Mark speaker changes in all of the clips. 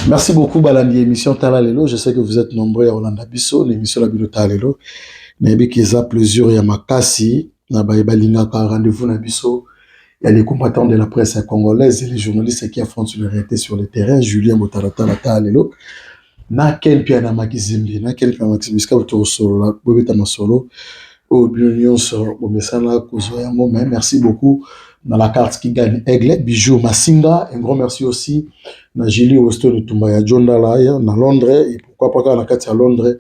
Speaker 1: Merci beaucoup balandi émission Tala Lelo. Je sais que vous êtes nombreux à kolanda biso na émission na bino Tala Lelo. Nayebi que eza plaisir ya makasi na baye balingaka rendez-vous na biso ya les combattants de la presse congolaise et les journalistes qui affrontent la réalité sur le terrain. Julien Botalatala Tala Lelo. Na Ken Mpiana Makizembe, na Ken Mpiana Makizembe, esika tokosolola, bobeta masolo oyo bino nyonso bomesana kozwa yango. Mais merci beaucoup na la carte qui gagne Aigle, Bijou Masinga. Un grand merci aussi na Julie Weston Tumba ya John Dalla na Londres et pourquoi pas kaka na kati ya Londres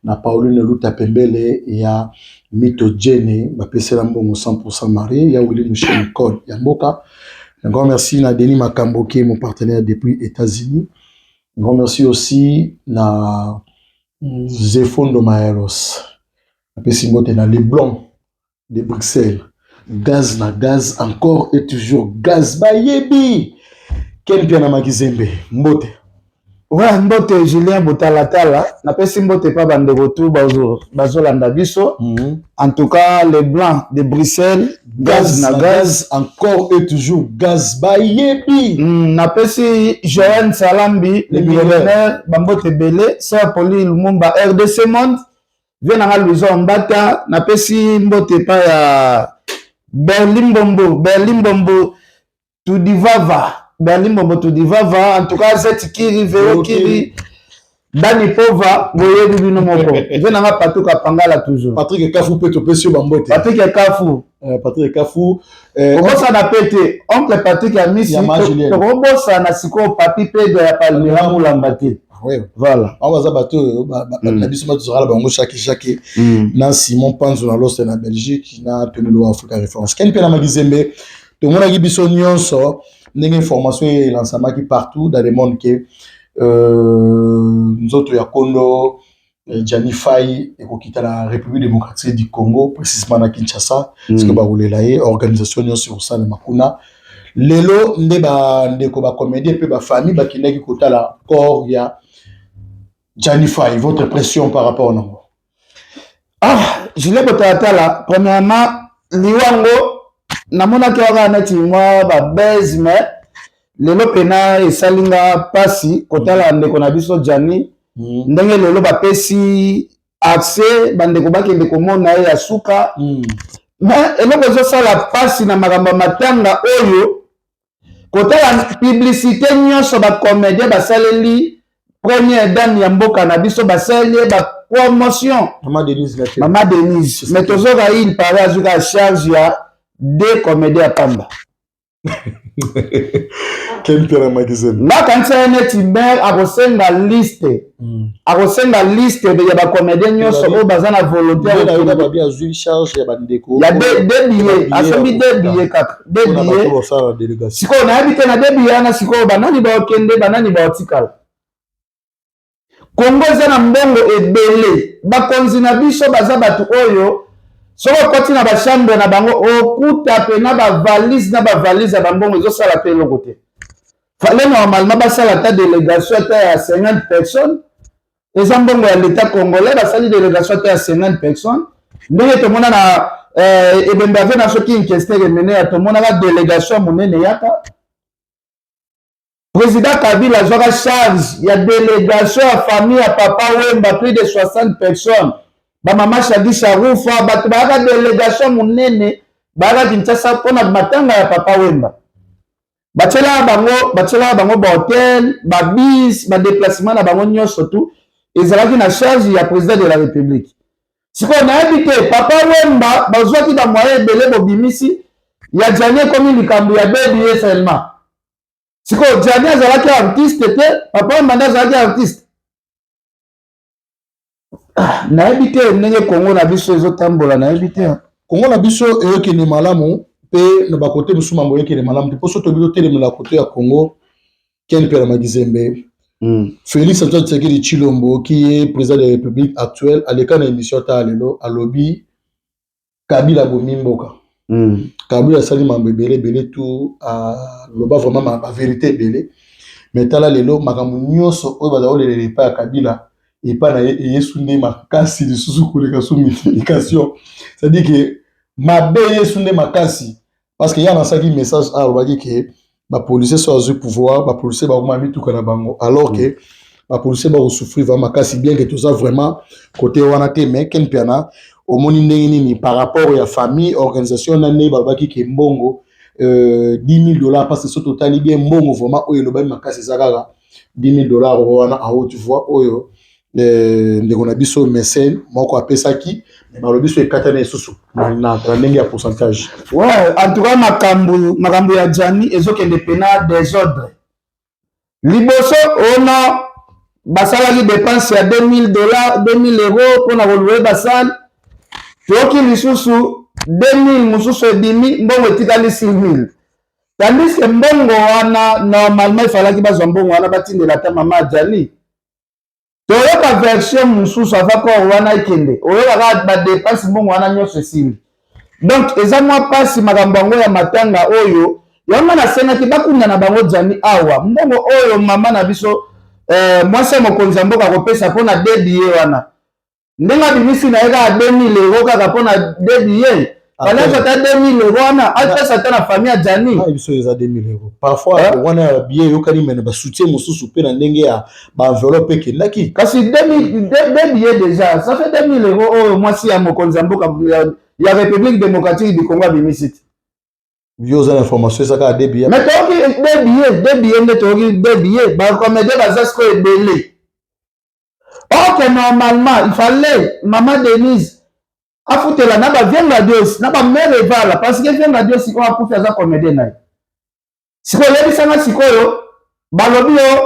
Speaker 1: na Pauline Luta Pembele ya Mito Jene bapesela mbongo 100% marié ya Willy Michel Code ya mboka. Un grand merci na Denis Makambo qui est mon partenaire depuis États-Unis. Un grand merci aussi na Zefondo Maeros. Apesi mbote na Les Blancs de Bruxelles. Gaz na gaz, encore et toujours gaz, bayebi Ken Mpiana Makizembe, mbote.
Speaker 2: Ouais, mbote Julien Botalatala. Napesi mbote pa bandeko tu bazolanda biso. En tout cas, les Blancs de Bruxelles, gaz na gaz.
Speaker 1: Encore et toujours gaz, bayebi.
Speaker 2: Napesi Joanne Salambi, le
Speaker 1: Le millionnaire.
Speaker 2: Millionnaire, bambote ebele, Sœur Pauline Lumumba, RDC Monde, vie nanga Louison Mbata, napesi mbote pa ya Berlin Bombo, Berlin Bombo, Tudivava, Berlin Bombo Tudivava, en tout cas, Zeti Kiri, Vero Kiri, Dani Pova, boyebi bino moko. Vie nanga Patuka Pangala toujours.
Speaker 1: Patrick Kafu mpe topesi yo bambote.
Speaker 2: Patrick Kafu.
Speaker 1: Patrick Kafu.
Speaker 2: Kobosana pe te oncle Patrick Amisi.
Speaker 1: Ya Ma Julienne.
Speaker 2: Tokobosana sikoyo Papi Pedro ya Palmira Mulamba te. Voilà.
Speaker 1: Bango baza bato oyo na biso batozalaka bango chaque chaque na Simon Panzo na Loste na Belgique na Tony Lo Africa Référence. Ken Mpiana Makizembe, tomonaki biso nyonso ndenge information elansamaki partout dans le monde ke nzoto ya kondo Gianni Fay ekokita na République démocratique du Congo, précisément na Kinshasa, parce que bakolela ye, organisation nyonso ekosalema kuna. Lelo nde bandeko bacomédien mpe bafamille bakendaki kotala corps ya Gianni Fay. Votre pression par rapport nango?
Speaker 2: Ah, Julien Botalatala, premièrement, liwango namonaki kaka neti mwa babese, mais lelo mpena esali nga mpasi kotala ndeko na biso Gianni, ndenge lelo bapesi accès bandeko bakende komona ye ya suka. Mais eloko ezosala mpasi na makambo ya matanga oyo, kotala publicité nyonso bacomédien basaleli première dame ya mboka na biso, basaleli ye bapromotion.
Speaker 1: Mama Denise Lake.
Speaker 2: Mama Denise, mais tozoka il paraît azwi kaka charge ya deux comédien ya pamba.
Speaker 1: Ken Mpiana Makizembe.
Speaker 2: Nga kanisa ye neti maire akosenga liste, akosenga liste ya bacomédien nyonso oyo baza na volonté ya
Speaker 1: Nde nayoka
Speaker 2: kokende.
Speaker 1: Babi azwi charge ya bandeko
Speaker 2: Ya deux billets, asombi deux billets kaka, deux
Speaker 1: mpona bato
Speaker 2: billets.
Speaker 1: basala délégation.
Speaker 2: Sikoyo nayebi te na deux billets wana, sikoyo banani baokende, banani baotikala. Kongo eza na mbongo ebele. Bakonzi na biso baza bato oyo soki okoti na bachambre na bango, okuta pena bavalise na bavalise ya bambongo, ezosala mpe eloko te. Fallait normalement basala ata délégation ata ya 50 personnes. Eza mbongo ya l'État congolais. Basali délégation ata ya 50 personnes, ndenge tomona na ebembe ave na soki Inkester emene ya, tomonaka délégation ya monene yaka. Président Kabila azwaka charge ya délégation ya famille ya Papa Wemba, plus de 60 personnes, bamama Shadi Sharufa, bato bayaka délégation monene, bayaka Kinshasa mpona matanga ya Papa Wemba. Batielaka bango bahotel, babus, badéplacement na bango nyonso, tu ezalaki na charge ya président de la République. Sikoyo nayebi te, Papa Wemba bazwaki bamoyen ebele, bobimisi ya Gianni, ekomi likambo ya bebi ye seulement. Sikoyo Gianni azalaki artiste te, Papa Wemba nde azalaki artiste. Ah, nayebi te ndenge Kongo na biso ezotambola, nayebi te.
Speaker 1: Kongo na biso eyokende malamu mpe na bakote mosusu mambo eyokende malamu te, mpo so tobi totelemela kote ya Congo. Ken Mpiana Makizembe, Félix Antoine Tshisekedi Tshilombo, qui est président de la République actuelle, aleka na émission ta lelo, alobi Kabila abomi mboka. Kabila asali mambo ebele ebele, tu aloba vraiment bavérité ebele. Mais tala lelo, makambo nyonso oyo baza kolelela epai ya Kabila, epai na ye eyesu nde makasi lisusu koleka, su multiplication, c'est-à-dire que mabe eyesu nde makasi, parce que ye anansaki message, alobaki ke Bapolicier so azwi pouvoir, bapolicier bakoma mituka na bango, alors que bapolicier bakosouffrir vraiment makasi, bien que toza vraiment côté wana te. Mais Ken Mpiana, omoni ndenge nini par rapport ya famille, organisation na ndenge balobaki ke mbongo 10 000 $? Parce que so totali bien, mbongo vraiment oyo elobami makasi eza kaka 10 000 $ wana en haute voix oyo ndeko na biso mécène moko apesaki. Mais balobi so ekatana lisusu na ndenge ya pourcentage.
Speaker 2: Ouais, en tout cas makambo ya Jani ezokende pena désordre. Liboso ona basalaki dépense ya 2000 $, 2000 € mpona kolouer basalle. Toyoki lisusu 2000 mosusu ebimi, mbongo etikali 6000, tandis que mbongo wana normalement efalaki bazwa mbongo wana batindela ata mama Ajali. Toyoka version mosusu avant corps wana ekende, oyoka kaka badépense, mbongo wana nyonso esili. Donc eza mwa mpasi makambo yango ya matanga oyo. Yango nasengaki bakunda na bango Jani awa. Mbongo oyo mama na biso mwasi ya mokonzi ya mboka akopesa mpona deux billets wana, ndenge abimisi na ye kaka 2000 € kaka mpona deux billets, fallait ata 2000 € wana apesa ata na famille ya Jani.
Speaker 1: Biso eza 2000 €, parfois wana ya billet eyokani, mais na basoutien mosusu mpe na ndenge ya baenveloppe ekendaki.
Speaker 2: Kasi deux billets déjà, ça fait 2000 € oyo mwasi ya mokonzi ya mboka ya République démocratique du Congo abimisi te.
Speaker 1: Yo oza na information, eza kaka deux billets?
Speaker 2: Mais toyoki deux billets, deux billets nde toyoki, deux billets. Bacomédien baza sikoyo ebele. Ok, normalement il fallait mama Denise afutela na bavienga dios na bamere evala, parce que vienga dios oyo akufi aza comédien na ye. Sikoyo oyebisanga, sikoyo balobi yo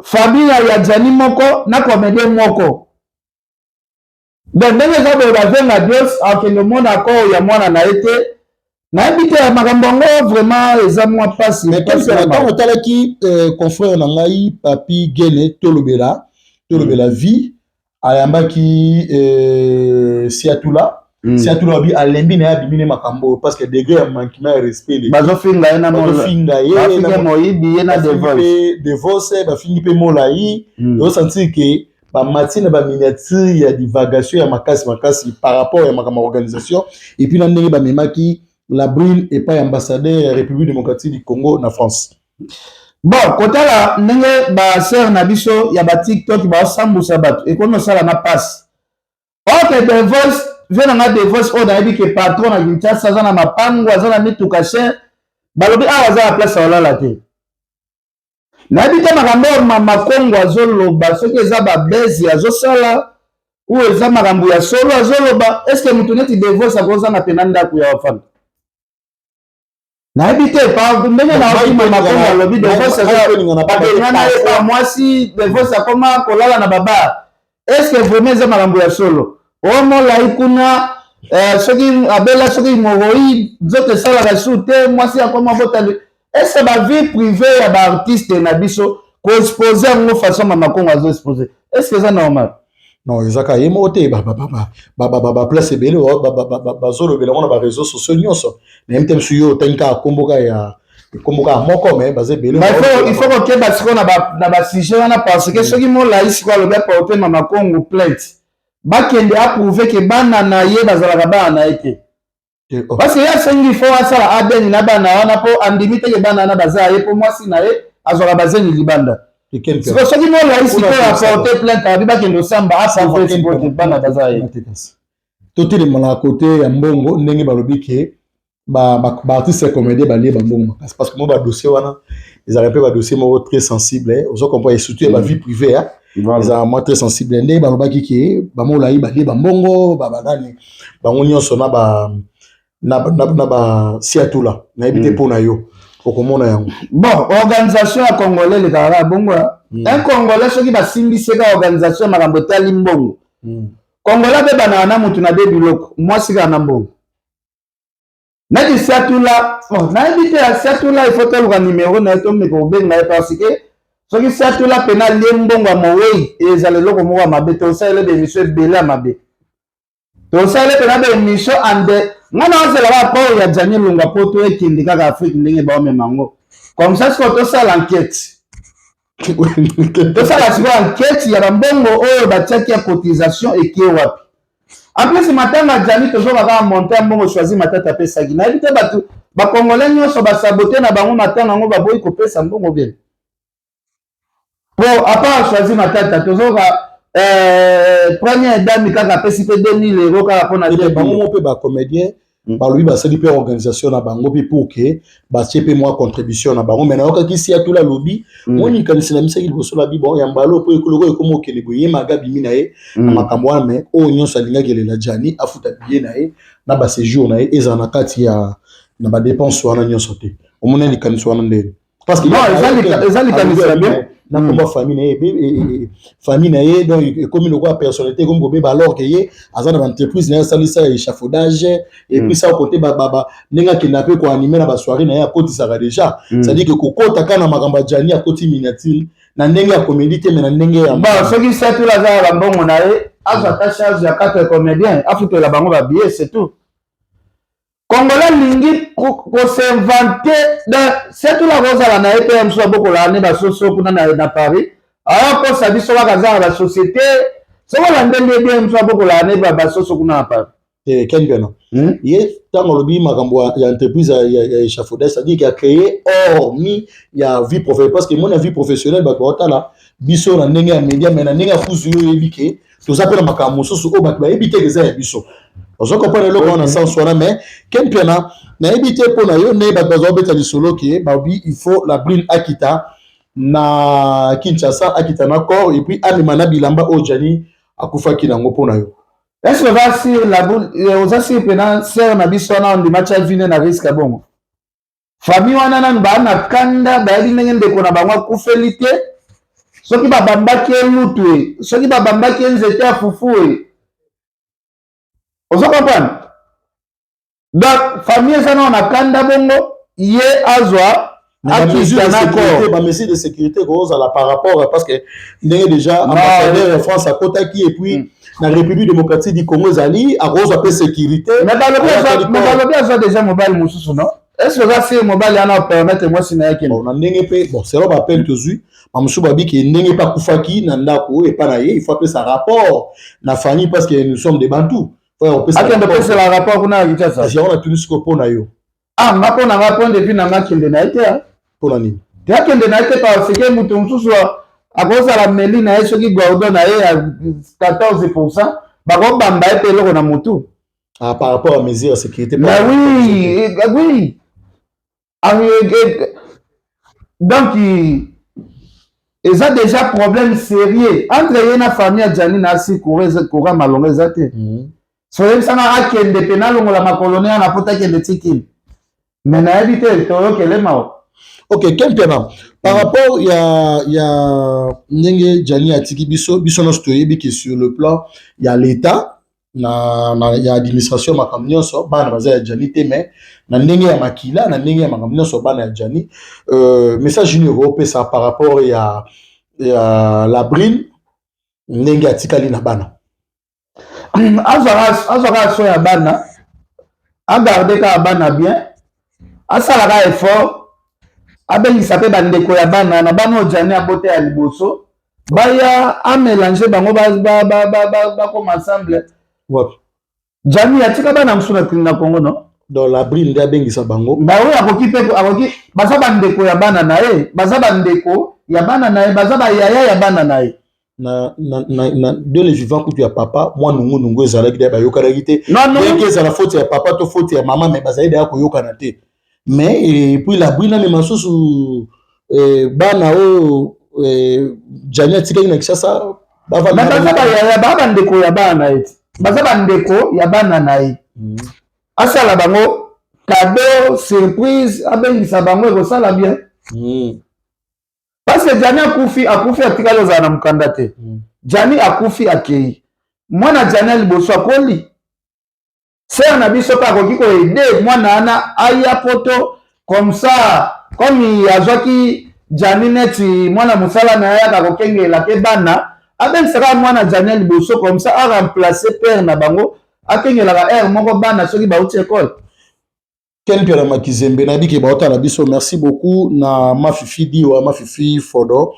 Speaker 2: famille ya Jani moko na comédien moko. Donc ndenge eza boye, bavenga dios akende omona accord ya mwana na ye te. Nayebi te, makambo yango vraiment eza mwa mpasi.
Speaker 1: Ntango otalaki confrère na ngai Papi Gene, tolobela vie, ayambaki Siatula. Siatula abi alembi na ye, abimi ne makambo oyo parce que degré ya manquement ya respect.
Speaker 2: Bazofinga ye na
Speaker 1: bazofinga
Speaker 2: ye moyibi, ye na
Speaker 1: Devoice, bafingi mpe molai. Ozosentir ke bamati na baminiature ya divagation ya makasi makasi par rapport ya makambo ya organisation, et puis na ndenge bamemaki la brune epai ambassadeur ya République démocratique du Congo na France.
Speaker 2: Bon, kotala ndenge basere na biso ya baTikTok baosambusa bato, ekomi osala na mpasi. Ok, Devoice, vie na nga Devoice oyo nayebi ke patron na Kinshasa, aza na mapango, aza na mituka cher, balobi awa aza na place ya kolala te. Nayebi te makambo oyo mama Kongo azoloba, soki eza babezi azosala oyo eza makambo ya solo azoloba. Est-ce moto neti Devoice akozanga pena ndako ya wafanda? Nayebi te ndenge naoki mama Kongo alobi Devoice babengana ye pa mwasi, Devoice akoma kolala na babar. Est-ce vraiment eza makambo ya solo? Omolai kuna soki abela, soki hémorroïde, nzoto esalaka su te, mwasi akoma botali. Est-ce bavie privée ya baartiste na biso, koexpose yango façon mama Kongo azoexpose, est-ce eza normal?
Speaker 1: Non, eza kaka ye moko te. Baplace ebele bazolobela yango na baréseau sociaux nyonso. Nayebi te, mosu yo otangi kaka kombo kaka ya kombo kaka moko, mais baza ebele.
Speaker 2: Il faut kokeba sikoyo na basujet wana, parce que soki molai sikoyo alobi aporte mama Kongo plainte, bakende aprouve ke bana na ye bazalaka bana na ye te, parce que ye asengi fo asala ADN na bana wana mpo andimi teke bana wana baza ye, mpo mwasi na ye azwaka bazeni libanda. Sikoyo soki molai sikoyo aporte plainte, abi bakende osamba, aprouve sikoyo bana baza ye.
Speaker 1: Totelema na kote ya mbongo, ndenge balobi ke baartiste ya comédien balie bambongo makasi, parce que mo badossier wana ezalaka mpe badossier moko très sensible, ozo comprendre, et surtout ya bavie privée ezalaka mwa très sensible. Ndenge balobaki ke bamolai balie bambongo, banani bango nyonso na ba na basiatula, nayebi te mpo na yo okomona yango.
Speaker 2: Bon, organisation ya congolais elekaka kaka bongo. Un Congolais, soki basimbisi kaka organisation ya makambo etali mbongo, Congolais abebanaka na mutu na be biloko, mwasi kaka na mbongo. Neti Siatula, nayebi te, ya Siatula, il faut toluka numero na ye, tomeka kobenga ye, parce que soki Siatula pena alie mbongo ya mowei, ezala eloko moko ya mabe. Tosalele baémission ebele ya mabe, tosalele pena baémission ande. Nga na ozela rapport ya Jani Lunga po to ekende kaka Afrique ndenge baomema yango comme ça. Sikoyo tosala enquête, tosala sikoyo enquête ya bambongo oyo batiaki ya cotisation eke wapi. En plus, matanga Jani, tozoka kaka monte ya mbongo Choisi Matata apesaki. Nayebi te, bato Bacongolais nyonso basabote na bango matanga yango, baboyi kopesa mbongo bien. Po à part Choisi Matata, tozoka première dame kaka apesi mpe 2000 € kaka mpona
Speaker 1: bango. Mpe bacomédien balobi basali mpe organisation na bango mpe pour que batie mpe mwa contribution na bango. Mais nayokaki si atula alobi moni likanisi na misaki liboso na bi bon ya mbala po ekoloko ekoma okende boye, ye maga bimi na ye na makambo wana. Mais oyo nyonso alingaki elela Jani, afuta billet na ye na baséjour na ye, ezala na kati ya na badépense wana nyonso te. Omoni likanisi wana ndenge?
Speaker 2: Parce que eza likanisi ya bien.
Speaker 1: Na komba famille na ye, famille na ye, donc ekomi lokola personnalité ekomi kobeba, alors que ye aza na baentreprise na ye, asalisa ya échafaudage et puis ça kote ndenge akenda mpe koanime na basoirée na ye, akotisaka déjà. C'est-à-dire que kokota kaka na makambo ya Jani, akoti miniature na ndenge ya comédie te, mais na ndenge ya
Speaker 2: Bon, soki Setula aza na bambongo na ye, azwa ata charge ya quatre comédien, afutela bango babillet, c'est tout. Congolais alingi kos'inventer. Setula kozala na ye mpe ya mosusu abokolaka nde basoso kuna na Paris, akosa biso kaka aza na basociété. Soki olandeli ye bien, mosusu abokolaka nde basoso kuna na Paris.
Speaker 1: Ken Piana, ye ntango alobi makambo ya entreprise ya échafaudage, c'est-à-dire qu'il a créé hormis ya vie professionnelle, parce que mona vie professionnelle, bato baotala biso na ndenge ya média, mais na ndenge ya fuzu, yo oyebi ke toza mpe na makambo mosusu oyo bato bayebi te eza ya biso. Ozo comprendre eloko wana, sens wana. Mais Ken Piana, nayebi te mpo na yo nde bato bazwa kobeta lisolo ke babi il faut la brune akita na Kinshasa, akita na corps et puis amema na bilamba oyo Jani akufaki nango. Mpo na yo?
Speaker 2: Est ce que oza sûr la boule, oza sûr mpena sœur na biso wana ondima tia vie na risque ya bongo? Famille wana nanu baa na kanda, bayebi ndenge ndeko na bango akufeli te. Soki babambaki ye lutu e, soki babambaki ye nzete ya fufu e, ozo comprendre? Donc famille eza nano na kanda bongo, ye azwa
Speaker 1: akita na corps. Bamesure de sécurité kozala par rapport, parce que ndenge déjà ambassadeur ya France akotaki et puis na République démocratique du Congo ezali, akozwa mpe sécurité.
Speaker 2: Mais balobi azwa déjà mobali mosusu, non? Est ce que oza sûr mobali wana opermettre mwasi na ye kende?
Speaker 1: Na ndenge mpe, bon, selon baappel tozwi, bamosusu babiki ndenge mpe akufaki na ndako epa na ye, il faut apesa rapport na famille, parce que nous sommes des Bantu.
Speaker 2: Akende opesela rapport kuna na Kinshasa?
Speaker 1: Yango natuni sikoyo, mpo na yo.
Speaker 2: Ah, nga, mpo na nga, point de vue na nga, akende na ye te.
Speaker 1: Mpo na nini?
Speaker 2: Te, akende na ye te, parce que moto mosusu akozala meli na ye, soki gordon na ye ya 14 %, bakobamba ye mpe eloko na motu.
Speaker 1: Ah, par rapport à mesure ya sécurité?
Speaker 2: Mais oui. Donc eza déjà problème sérieux entre ye na famille ya Jani na asi. Courant malongo eza te. So oyebisanga akende mpe nalongola makolo ne wana po takende tikini, mais nayebi te, toyokele mawa.
Speaker 1: Ok, Ken Piana, par rapport ya ndenge Jani atiki biso, biso nyonso toyebi ke sur le plan ya l'État na ya administration, makambo nyonso, bana baza ya Jani te, mais na ndenge ya makila, na ndenge ya makambo nyonso, bana ya Jani, message nini okopesa par rapport ya la brine, ndenge atikali na bana?
Speaker 2: Azwaka so ya bana, agarde kaka bana bien, asalaka effort, abengisa mpe bandeko ya bana na bana oyo Jani abote ya liboso, baya amélange bango, bakoma ensemble.
Speaker 1: Wapi?
Speaker 2: Jani atika bana mosusu na Congo, non?
Speaker 1: Donc la brune nde abengisa bango?
Speaker 2: Ba oyo akoki mpe, akoki, baza bandeko ya bana na ye, baza bandeko ya bana na ye, baza bayaya ya bana na ye.
Speaker 1: Na de le vivant kutu ya papa, mwa nungunungu ezalaki da, bayokanaki te. Ndenge ezala faute ya papa to faute ya mama, mais bazali daya koyokana te. Mais et puis la brune amema susu bana oyo Jani atikaki na Kinshasa.
Speaker 2: Baza bayaya, baa bandeko ya bana na ye ti, baza bandeko ya bana na ye. Asala bango cadeau surprise, abengisa bango, ekosala bien. Parce que Jani akufi, akufi, atikali ozala na mokanda te. Jani akufi, akei, mwana Jani ya liboso akoli. Sœur na biso mpe akoki koaider mwana wana aya Poto comme ça, comme azwaki Jani neti mwana mosala na ye, ayaka kokengela mpe bana. Abengisaka mwana Jani ya liboso comme ça aremplace père na bango, akengelaka heure moko bana soki bauti ekole.
Speaker 1: Ken Piana Makizembe, nayebi ke baotala biso. Merci beaucoup na Mafifi Diwa, Mafifi Fodo,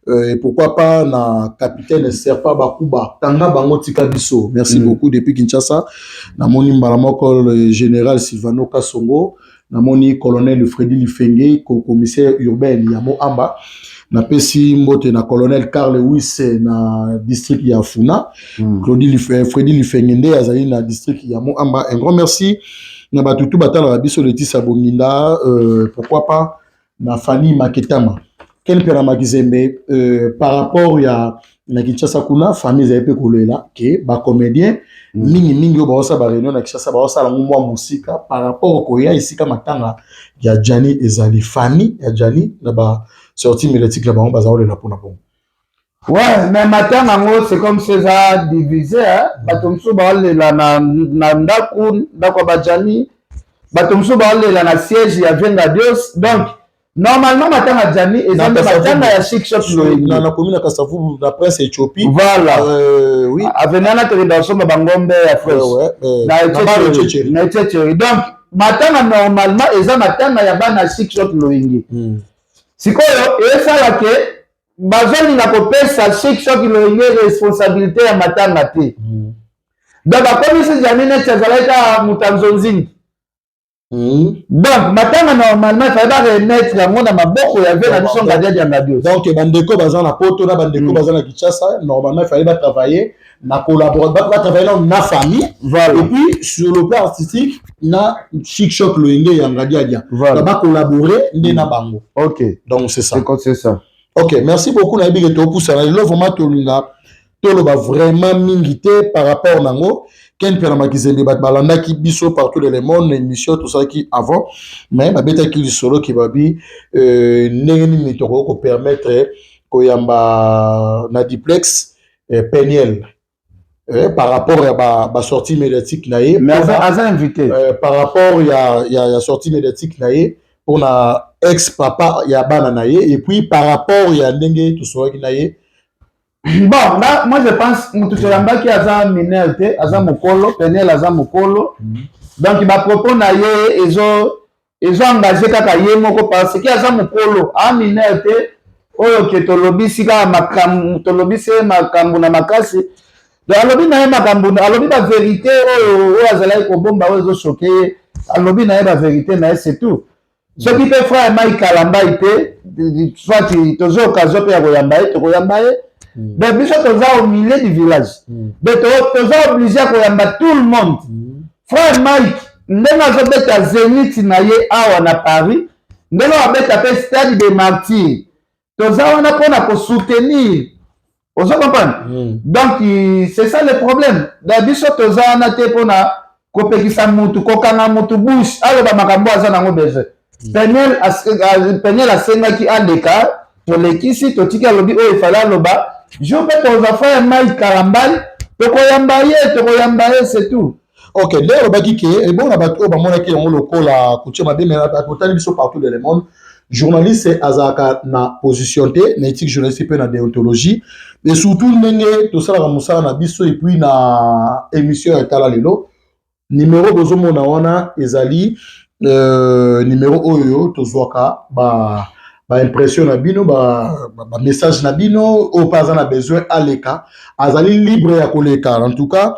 Speaker 1: et pourquoi pas na capitaine Serpa Bakuba, tanga bango tika biso. Merci beaucoup depuis Kinshasa. Namoni mbala moko le général Silvano Kasongo. Namoni colonel Freddy Lifenge, commissaire urbain ya Moamba. Napesi mbote na colonel Carl Lewis na district ya Funa. Freddy Lifenge nde azali na district ya Moamba. Un grand merci na bato tu batalaka biso, Leticia Bonginda, pourquoi pas na Fanny Maketama. Ken Mpiana Makizembe, par rapport ya na Kinshasa kuna, famille ezali mpe kolela ke bacomédien mingimingi oyo baosala baréunion na Kinshasa, baosala yango mwa mosika par rapport koya esika matanga ya Gianni ezali. Famille ya Gianni na basortie médiatique na bango baza kolela mpona bongo.
Speaker 2: Ouais, mais matanga yango, c'est comme si eza divisé, hein? Bato mosusu baolela na ndako ya bajani, bato mosusu baolela na siège ya Venga Dios. Donc normalement matanga Gianni eza nde matanga ya Chic Shop Loyenge.
Speaker 1: Na commune ya Kasavubu, na Prince Ethiopie.
Speaker 2: Voilà.
Speaker 1: Oui.
Speaker 2: Avenue wana tokenda kosomba bangombe ya fresh.
Speaker 1: Ouais,
Speaker 2: na Etiecheri. Donc matanga normalement eza matanga ya bana Chic Shop Loyenge. Sikoyo esala ke bazolinga kopesa Chic Shop Loyenge responsabilité ya matanga te. Donc bakomisi Gianni neti azalaki kaka moto ya nzonzingi. Donc matanga normalement efallait baremettre yango na maboko ya ve na biso Ngadiadi ya Ngadio.
Speaker 1: Donc bandeko baza na Poto na bandeko baza na Kinshasa, normalement efallait batravailler na collaborer, batravailler na famille.
Speaker 2: Voilà.
Speaker 1: Et puis sur le plan artistique na Chic Choc Loyenge ya Ngadiadia.
Speaker 2: Voilà.
Speaker 1: Bacollaborer nde na bango.
Speaker 2: Ok.
Speaker 1: Donc c'est ça.
Speaker 2: C'est ça.
Speaker 1: Ok, merci beaucoup. Nayebi ke topusana lelo, vraiment tolinga toloba vraiment mingi te par rapport nango. Ken Mpiana Makizembe, bato balandaki biso partout dans le monde na émission tosalaki avant, mais babetaki lisolo ke babi ndenge nini tokoki kopermettre koyamba na duplex Peniel par rapport ya basortie médiatique na ye.
Speaker 2: Mais aza invité.
Speaker 1: Par rapport ya sortie médiatique na ye mpona ex papa ya bana na ye, et puis par rapport ya ndenge tosolaki na ye.
Speaker 2: Bon, là, moi je pense moto toyambaki aza mineur te, aza mokolo. Peniel aza mokolo. Donc bapropos na ye ezo engage kaka ye moko parce que aza mokolo, a mineur te. Oyo ke tolobisi kaka makambo, tolobisi ye makambo na makasi. Donc alobi na ye makambo, alobi bavérité oyo azalaki kobomba, oyo ezochoquer ye. Alobi na ye bavérité na ye, c'est tout. Soki mpe frère Mike Kalambai mpe, soit tozwa occasion mpe ya koyamba ye, tokoyamba ye. Donc biso toza au milieu du village. Donc toza obligé ya koyamba tout le monde. Frère Mike, ndenge azobeta Zénith na ye awa na Paris, ndenge abeta mpe Stade de Martyr, toza wana mpona kosoutenir. Ozo comprendre? Donc c'est ça le problème. Donc biso toza wana te mpona kopekisa mutu, kokanga mutu bouche aloba makambo aza nango besoin. Peniel asengaki aleka, tolekisi, totiki, alobi oyo efallait aloba. Jour mpe tozwa frère Mike Kalambai, tokoyamba ye, tokoyamba ye, c'est tout.
Speaker 1: Ok, nde olobaki ke ebongo na bato oyo bamonaki yango lokola kotia mabe, mais otali biso partout dans le monde, journaliste azalaka na position te na éthique journaliste mpe na déontologie, et surtout ndenge tosalaka mosala na biso. Et puis na émission ya Tala Lelo, numéro bozomona wana ezali numéro oyo tozwaka ba baimpression na bino, bamessage na bino. Oyo mpe aza na besoin aleka, azali libre ya koleka. En tout cas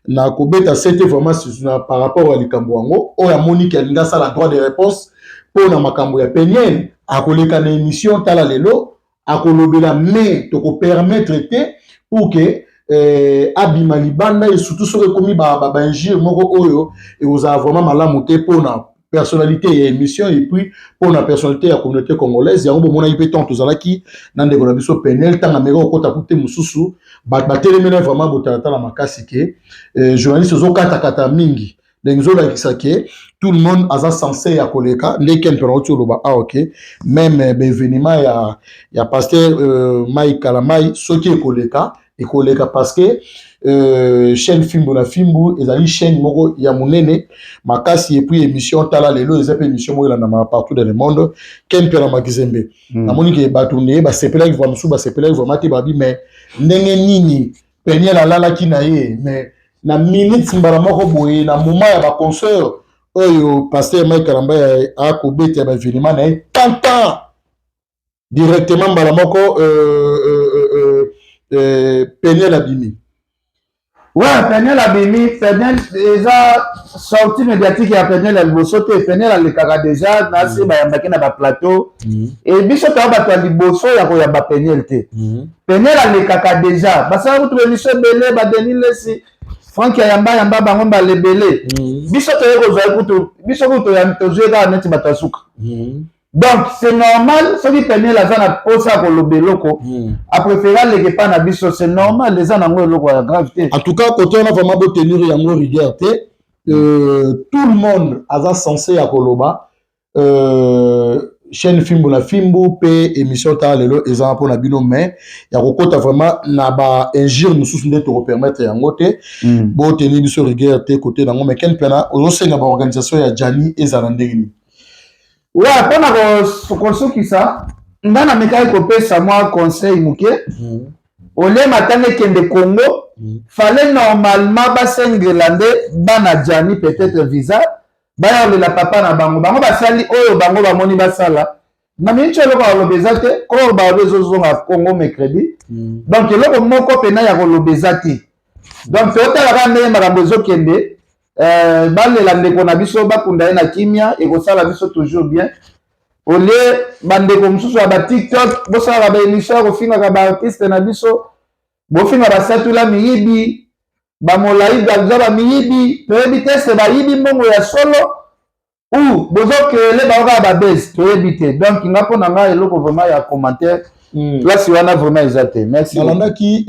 Speaker 1: na kobeta sete vraiment na par rapport ya likambo yango, oyo amoniki alingi asala droit de réponse mpo na makambo ya Peniel, akoleka na émission Tala Lelo, akolobela. Mais tokopermettre te pour que abima libanda, et surtout soki ekomi bainjure moko oyo ekozala vraiment malamu te mpona personnalité ya émission et puis mpona personnalité ya communauté congolaise. Yango bomonaki mpe ntango tozalaki na ndeko na biso Peniel, ntango ameka kokɔta kote mosusu, bato batelemeli vraiment botalatala makasi ke journaliste ozokatakata mingi. Ndenge ezolakisa ke tout le monde aza censé ya koleka. Nde Ken mpe nauti oloba awa ke même baévénement ya pasteur Mike Kalamai, soki ekoleka, ekoleka parce que chaîne Fimbu na Fimbu ezali chaîne moko ya monene makasi, et puis émission Tala Lelo eza mpe émission moko elandamaka partout dans le monde. Ken mpe na Makizembe, namoni ke bato nde basepelaki vraiment, mosusu basepelaki vraiment te, babi mais ndenge nini Peniel alalaki na ye, mais na minute mbala moko boye, na moment ya baconcert oyo pasteur Mike Kalambai akobeta ya baévénement na ye, tantan directement mbala moko Peniel abimi.
Speaker 2: Ouais, Peniel abimi. Peniel eza sortie médiatique ya Peniel ya liboso te. Peniel alekaka déjà na se, bayambaki na baplateau e biso toya bato ya liboso ya koyamba Peniel te. Peniel alekaka déjà, basala kutu baémission ebele, baDenis Lesi, Frank ayamba yamba bango mbala ebele. Biso toye kozwa kutu, biso kutu tozwi kaka neti bato ya suka. Donc c'est normal, soki Peniel aza na posa ya koloba eloko, apréféré aleka epa na biso, c'est normal, eza nango eloko ya grave te.
Speaker 1: En tout cas, côté wana vraiment botenir yango rigueur te. Tout le monde aza censé ya koloba. Chaîne Fimbu na Fimbu mpe émission Tala Lelo eza mpona bino, mais ya kokota vraiment na bainjure mosusu nde tokopermettre yango te. Botenir biso rigueur te côté nango. Mais Ken Mpiana, ozosenga baorganisation ya Jani ezala ndenge nini?
Speaker 2: Ouais, mpona kosukisa, nga namekaki kopesa mwa conseil moke. Olie matanga ekende Congo, fallait normalement basengela nde bana Jani peut-être visa, baya kolela papa na bango. Bango basali oyo bango bamoni basala na miniti. Eloko ya koloba eza te. Kolo balobi ezozonga Congo mercredi, donc eloko moko mpena ya koloba eza te. Donc totala kaka ndenge makambo ezokende. Balela ndeko na biso, bakunda ye na kimia, ekosala biso toujours bien. Olie bandeko mosusu ya baTikTok bosalaka baémission ya kofingaka baartiste na biso, bofinga basatula miyibi, bamolai baza bamiyibi, toyebi te se bayibi mbongo ya solo ou bozokele bango kaka babese, toyebi te. Donc nga, mpo na ngai, eloko vraiment ya commentaire place wana vraiment eza te. Merci.
Speaker 1: Nalandaki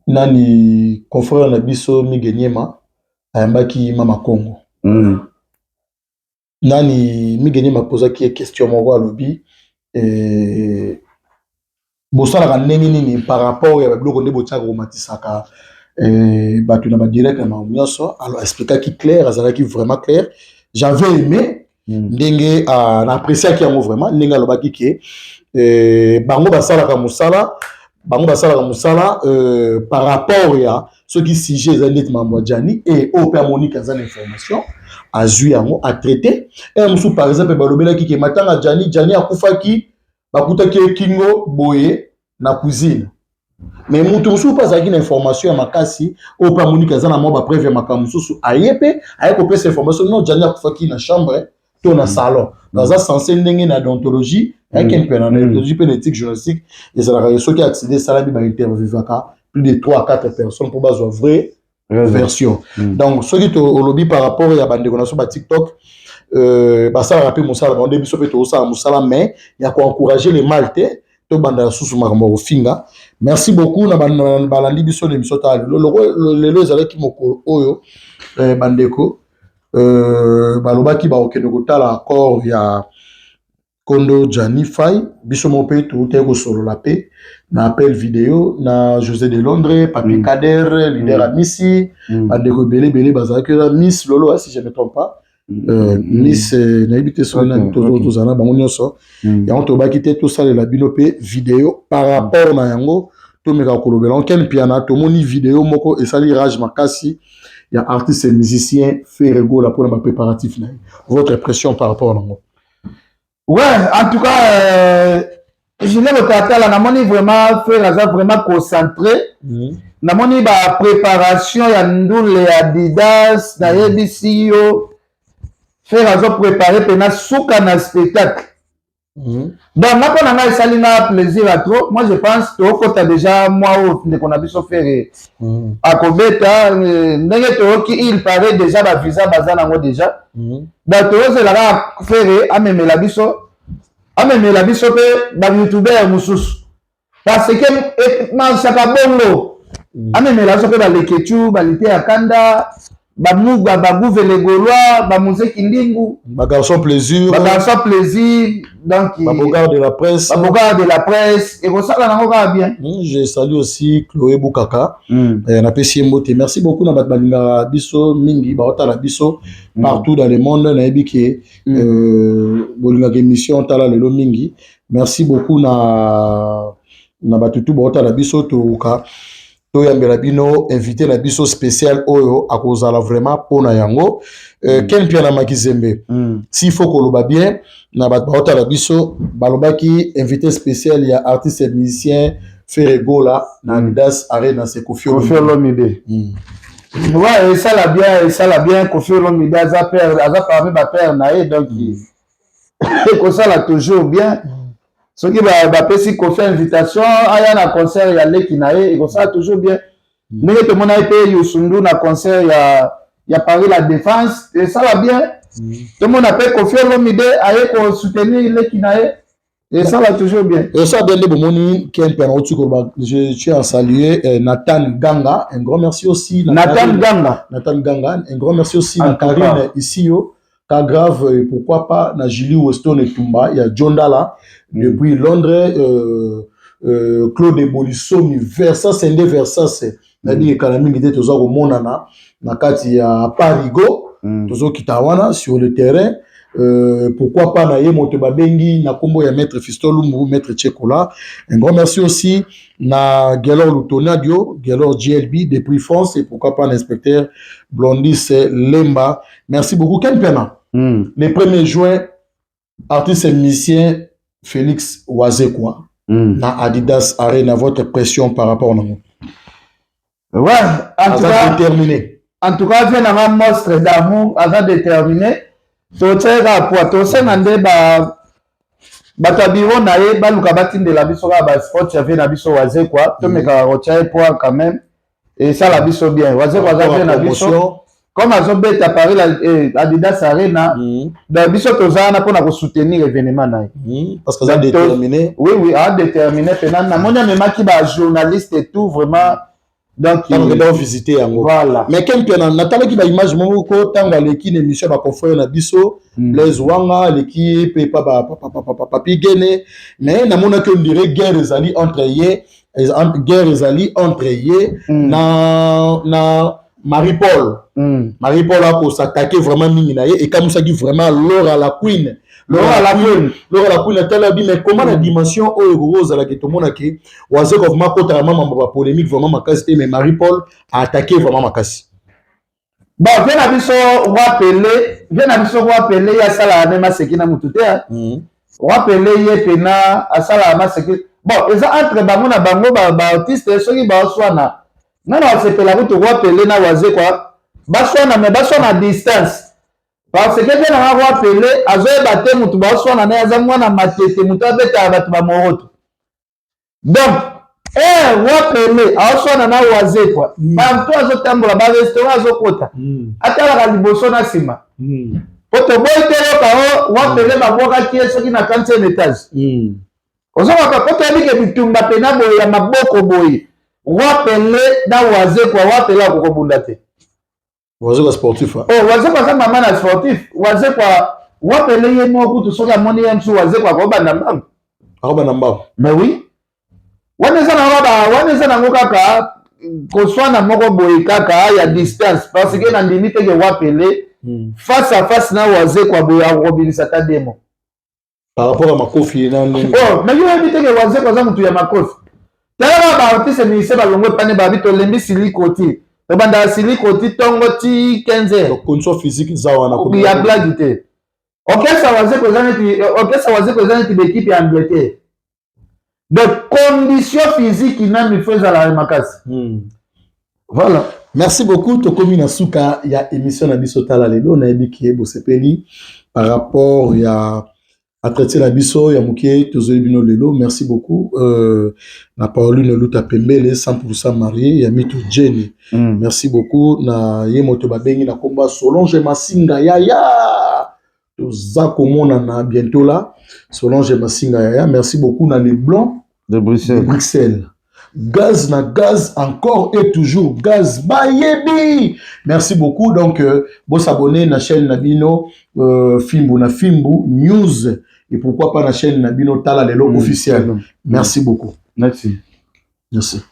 Speaker 1: nani, confrère na biso Mige Nyema ayambaki Mama Congo. Nani, Mige Nyema apozaki ye question moko, alobi bosalaka ndenge nini par rapport ya babiloko nde botiaka komatisaka bato na badirect na makambo nyonso. Alors expliquaki clair, azalaki vraiment clair, j'avais aimé ndenge na appréciaki yango vraiment, ndenge alobaki ke bango basalaka mosala, bango basalaka mosala par rapport ya soki sujet eza neti makambo ya Jani e oyo mpe amoniki aza na information, azwi yango, atraité e mosusu. Par exemple, balobelaki ke matanga Jani, Jani akufaki, bakutaki ye kingo boye na cuisine, mais moto mosusu mpe azalaki na information ya makasi oyo mpe amoniki aza na mwa bapreuve ya makambo mosusu, aye mpe aye kopesa information: non, Jani akufaki na chambre to na salon. Aza censé ndenge na déontologie ayaki mpe na déontologie mpe na éthique journalistique ezalaka, soki accident esalami, bainterviewaka plus de 3 à 4 personnes mpo bazwa vraie version. Donc soki olobi par rapport ya bandeko na so ba TikTok, basalaka mpe mosala bango nde biso mpe tozosala mosala, mais ya koencourager le mal te, tobanda lisusu makambo ya kofinga. Merci beaucoup na balandi biso na émission Tala Lelo. Lelo ezalaki mokolo oyo bandeko balobaki bakokende kotala accord ya kondo Jani Fai. Biso moko mpe toutaki kosolola mpe na appel vidéo na José de Londres, Papi Kader, leader Amisi, bandeko ebele ebele bazalaki na Miss Lolo, si je ne me trompe pas, Miss nayebi te soki nani, tozala na bango nyonso. Yango tobaki te tosalela bino mpe vidéo par rapport na yango, tomeka kolobela. Ken Mpiana, tomoni vidéo moko esali rage makasi ya artiste et musicien Ferre Gola mpona bapréparatif na ye. Votre impression par rapport nango?
Speaker 2: Ouais, en tout cas, Julien Botatala, namoni vraiment Ferre aza vraiment concentré. Namoni bapréparation ya ndule ya Adidas, nayebisi yo, Ferre azoprépare mpena suka na spectacle. Donc nga, mpo na ngai, esali nga plaisir ya trop. Moi je pense tokota déjà mwa oyo ndeko na biso Ferre akobeta. Ndenge toyoki, il paraît déjà bavisa baza nango déjà. Donc tozozela kaka Ferre amemela biso mpe bayoutubeur mosusu, parce que marchaka bongo. Amemela biso mpe baleketu, balite ya kanda, bamuga, bagouve le Gaulois, bamuzeki ndingu.
Speaker 1: Bagarçon plaisir.
Speaker 2: Bagarçon plaisir, donc
Speaker 1: babogard de la presse.
Speaker 2: Babogard de la presse, ekosala nango kaka bien.
Speaker 1: Je salue aussi Chloé Bukaka. Napesi ye mbote. Merci beaucoup na bato balingaka biso mingi, baotala biso partout dans le monde. Nayebi ke bolingaka émission Tala Lelo mingi. Merci beaucoup na bato tu baotala biso. Tokoka toyambela bino invité na biso spécial oyo akozala vraiment mpona yango. Ken Mpiana Makizembe, s'il faut koloba bien na bato baotala biso, balobaki invité spécial ya artiste et musicien. Ferre Gola na Adidas Arena, c'est Koffi
Speaker 2: Koffi Olomide. Ouais, esala bien, esala bien. Koffi Olomide aza père, aza parmi bapère na ye, donc ekosala toujours bien. Soki bapesi Koffi invitation aya na concert ya leki na ye, ekosala toujours bien. Ndenge tomona ye mpe Youssou N'Dour na concert ya Paris La Défense, esala bien. Tomona mpe Koffi Olomide aye kosoutenir leki na ye, esala toujours bien.
Speaker 1: Esala bien. Nde bomoni Ken mpe nauti koloba, je tiens à saluer Nathan Ganga, un grand merci aussi.
Speaker 2: Nathan Ganga.
Speaker 1: Nathan Ganga, un grand merci aussi na Karine Isio ka grave, et pourquoi pas na Julie Weston Etumba ya John Dalla depuis Londres, Claude Bolisomi Versas nde Versas nayebi ekala mingi te, toza komonana na kati ya Parigo, tozokita wana sur le terrain. Pourquoi pas na ye moto babengi na nkombo ya maître Fiston Lumbu, maître Tchekola, un grand merci aussi na Gelor Lutonadio, Gelor GLB depuis France, et pourquoi pas l'inspecteur Blondis Lemba. Merci beaucoup, Ken Pena. Le 1er juin, artiste et musicien Félix Wazekwa na Adidas Arena, votre pression par rapport na
Speaker 2: Ouais, en tout cas
Speaker 1: déterminé.
Speaker 2: En tout cas, vieux na nga Monstre d'Amour aza déterminé. Totiaka poa, tosenga nde bato ya biro na ye baluka batindela biso kaka basport ya vieux na biso Wazekwa, tomekaka kotia ye poa quand même, esala biso bien. Wazekwa aza vieux na biso. Comme azobeta Paris Adidas Arena, donc biso toza wana mpona kosoutenir événement na
Speaker 1: ye. Parce que aza déterminé.
Speaker 2: Oui, aza déterminé mpena. Namoni amemaki bajournaliste et tout, vraiment, donc
Speaker 1: ntango visite yango.
Speaker 2: Voilà.
Speaker 1: Mais Ken mpe natalaki baimage moko ntango aleki na émission ya baconfrère na biso, Blaise Wanga, aleki mpe pa Papi Gene, mais namonaki on dirait guerre ezali entre ye, guerre ezali entre ye na Marie Paul. Marie Paul akos'attaquer vraiment mingi na ye, ekamusaki vraiment Laura la Queen.
Speaker 2: Laura la Queen.
Speaker 1: Laura la Queen atala bi, mais comment na dimension oyo ekoki ozalaki? Tomonaki Wazekwa vraiment akotaka mambo bapolémique vraiment makasi te, mais Marie Paul aattaquer vraiment makasi.
Speaker 2: Bon, vieux na biso Roi Pelé, vieux na biso Roi Pelé, ye asalaka nde maseki na motu te. Roi Pelé ye pena asalaka maseki. Bon, eza entre bango na bango baartiste, soki baoswana, nga na basepela kutu Roi Pelé na Wazekwa baswana, mais baswana distance, parce que vieux na nga Roi Pelé azoyeba te motu baoswana na ye aza mwana Matete, motu abetaka bato bamoroto. Donc Roi Pelé aoswana na Wazekwa, partout azotambola, barestaurant azokota, atalaka liboso na nsima, po toboyi te yoka o Roi Pelé babwakaki ye soki na 40e étage. Ozokaka po toyebi ke bitumba pena boye ya maboko boye, Roi Pelé na Wazekwa, Roi Pelé akokobunda te.
Speaker 1: Wazekwa sportif.
Speaker 2: Oh, Wazekwa aza mama na sportif. Wazekwa, Roi Pelé ye moko kutu soki amoni ye mosusu, Wazekwa akobanda mbangu.
Speaker 1: Akobanda mbangu.
Speaker 2: Mais oui, wana eza nango, wana eza nango kaka koswana moko boye kaka ya distance, parce que nandimi te ke Roi Pelé face à face na Wazekwa boye akokobilisa ta demo.
Speaker 1: Par rapport à makofi na ndenge.
Speaker 2: Oh, mais yo oyebi te ke Wazekwa aza motu ya makofi? Talaka baartiste musicien balongo epane, babi tolembi silikoti, tobandaka silikoti ntongo ti 15 heures.
Speaker 1: Condition physique eza wana.
Speaker 2: Ya blague te. Orchestre Wazekwa eza neti, orchestre Wazekwa eza neti baéquipe ya Angleterre, donc condition physique nanu ifo ezala makasi. Voilà.
Speaker 1: Merci beaucoup. Tokomi na suka ya émission na biso Tala Lelo. Nayebi ke bosepeli par rapport ya entretien na biso ya moke tozoi bino lelo. Merci beaucoup na Pauline Luta Pembele, 100% marié ya Mitu Jenny. Merci beaucoup na ye moto babengi na komba Solange Masinga Yaya, toza komonana bientôt là, Solange Masinga Yaya. Merci beaucoup na Les Blancs
Speaker 2: de Bruxelles.
Speaker 1: De Bruxelles, gaz na gaz, encore et toujours gaz bayebi. Merci beaucoup. Donc bosabonner na chaîne na bino Fimbu na Fimbu News, et pourquoi pas na chaîne na bino Tala Lelo officiel. Merci beaucoup.
Speaker 2: Merci.
Speaker 1: Merci.